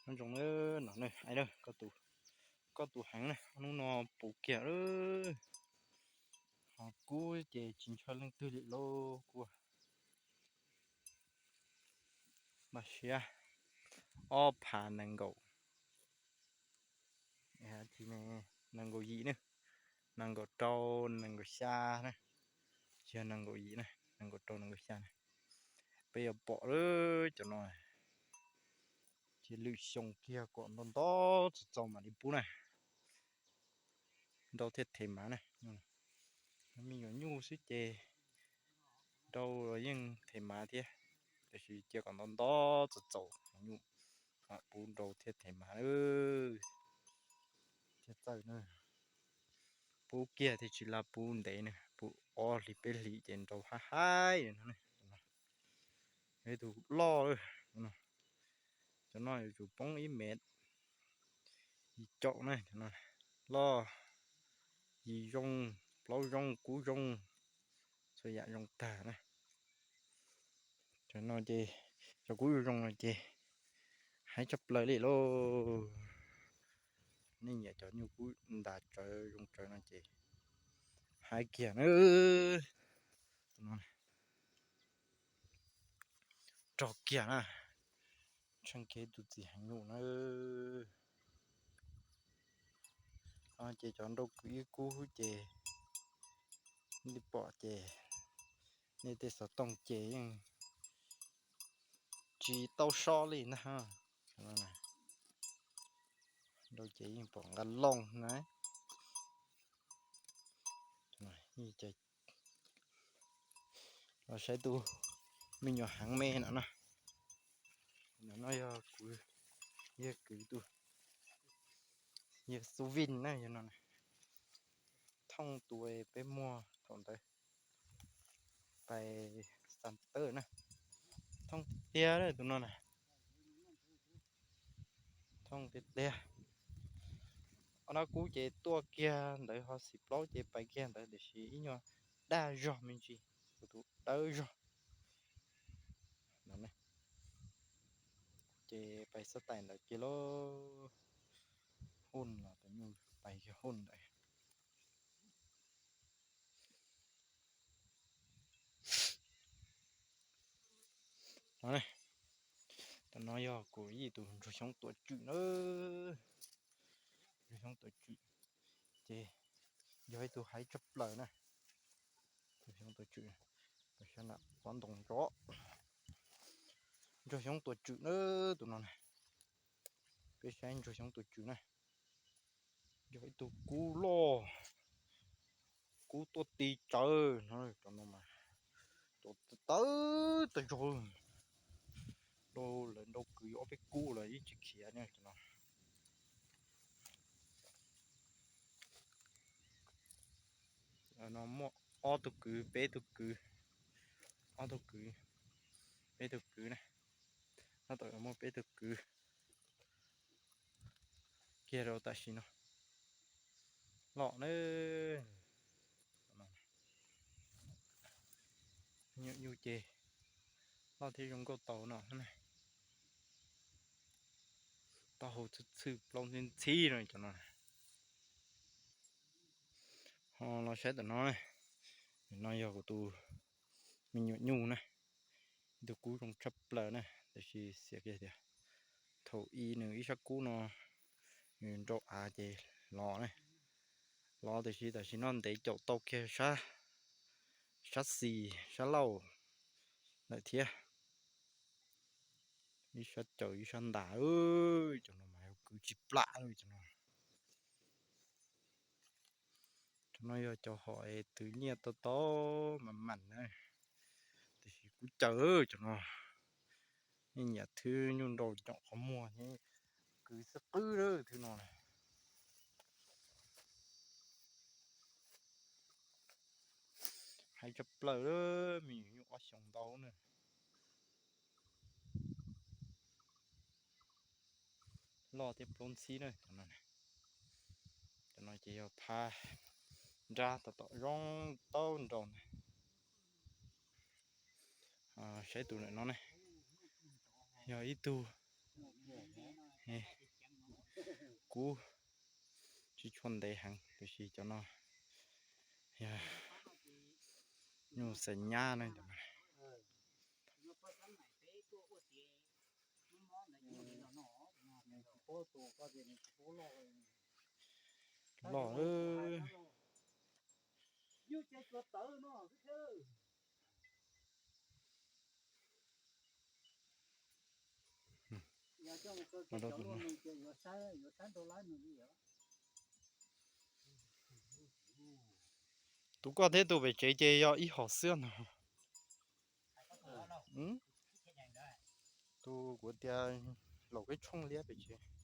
Nyob zoo na, no na, koj tus heev na, hnub no puv kiag lawm. Ho kub ces tsis ntshaw leej twg li lauj, kub. Npaj siab, ob phav nees nkaum, nees nkaum yim na, nees nkaum rau, nees nkaum xya na, tsis yog nees nkaum yim na, nees nkaum rau nees nkaum xya na. Peb yuav pom lawm cov no, ces lwm xyoo kiag kom nto nto txaus txaus mam li pub na. Nrau thiaj them mav na. Me nyuam nyuj xwb ces nrau los yeej them mav thiab, tiam sis cia kom nto nto txaus txaus nyuj, pub nrau thiaj them mav na. Thiaj txawj na. Pub kiag thiaj tsis laj pub ntev na, pub ob hlis peb hlis ces nrau haib haib no. Ib tug loj, cov no yuav tsum poob ib mev yim caum na, cov no loj, yim zoo, plaub zoo, kub zoo, txhua yam zoo tag na. Cov no ces, cov kub zoo zoo no ces haib tshaj plaws li lauj. Nej nyiam cov nyuj kub ntas tsawv zoo tsawv no ces haib kiag na. Rog kiag na, tsheej kiag ib tug txiv heev nyuj na. Ces cov nrau kwv ib kub ces nej pom ces nej tej xov tooj ces yeej tsis tau so li ntag. Nrau ces yeej pom nqa loo na. Los saib tus me nyuam heev me no na. No yog kuv, yog kwv tus, yog xu vin na, yog no. Thooj tus peb muag thaum ntawd pais Xas Tawj na, thooj tiag tiag tus no na. Thooj tiag tiag. Ob nab kub ces tuaj kiag ntawd ho xim plaub ces pais kiag ntawd tiam sis ib nyuag daj zog me ntsis, tus dawb zog. Ces pais xab tais ntawd kiag lauj. Hoj los tus nyuj pais kiag hoj ntawd. Tam no yog kuv ib tug ntsuag xyoob tuam tswm na. Ntsuag xyoob tuam tswm ces yog ib tug haib tshaj plaws na. Ntsuag xyoob tuam tswm, peb saib na, pob ntoo ntso. Ntsuag xyoob tuam tswm na, tus no na. Peb saib ntsuag xyoob tuam tswm na. Yog ib tug kub loj, kub tuaj ti tsawv no, cov no mas tuaj tawv tawv zog. Lawv nrau kwv ob peb kub los yeej tsis khiav ne cov no. No muaj ob tug kwv, peb tug kwv, ob tug kwv, peb tug kwv na. Tab tom muaj peb tug kwv kiag rau tam sim no. Loj na. Nyuj nyuj ces loj thiab zoo nkauj tau no na. Taub hau txhwj txhwj plaub ntxhib ntxhib no cov no. Ho los saib tam no, no yog kuv tus me nyuam nyuj na. Ib tug kub zoo tshaj plaws na, tiam sis xiam kiag tias thaum i nws ib sab kub no nws nrau av ces los na. Los tiam sis tam sim no ntev caum tau kiag sab xis sab laug lawm thiab. Ib sab caws ib sab ntas, cov no mas yog kwv tsis plam cov no. Cov no yog cov hom es twv nyiaj tau tau mas mam na, tiam sis kub caws cov no. Nej nyiam thwb nyuj nrau caum qhov muag, kwv xwb qwb lawm thwb no. Haib tshaj plaws, me nyuam nyuj ob xyoos ntau na. Loj thiab plaub ntxhib na. Cov no ces yog phab nrab tom tom zoo tau nrau ntag. Saib tus ntawm no ne, yog ib tug Kub tsis tshua ntev heev, tiam sis cov no yog nyuj xav nyab na. Loj. Tus koj thiab tus pem tsev ces yog ib hom xwb ntag. Tus kuv tias laus keb tshooj liab pem tsev.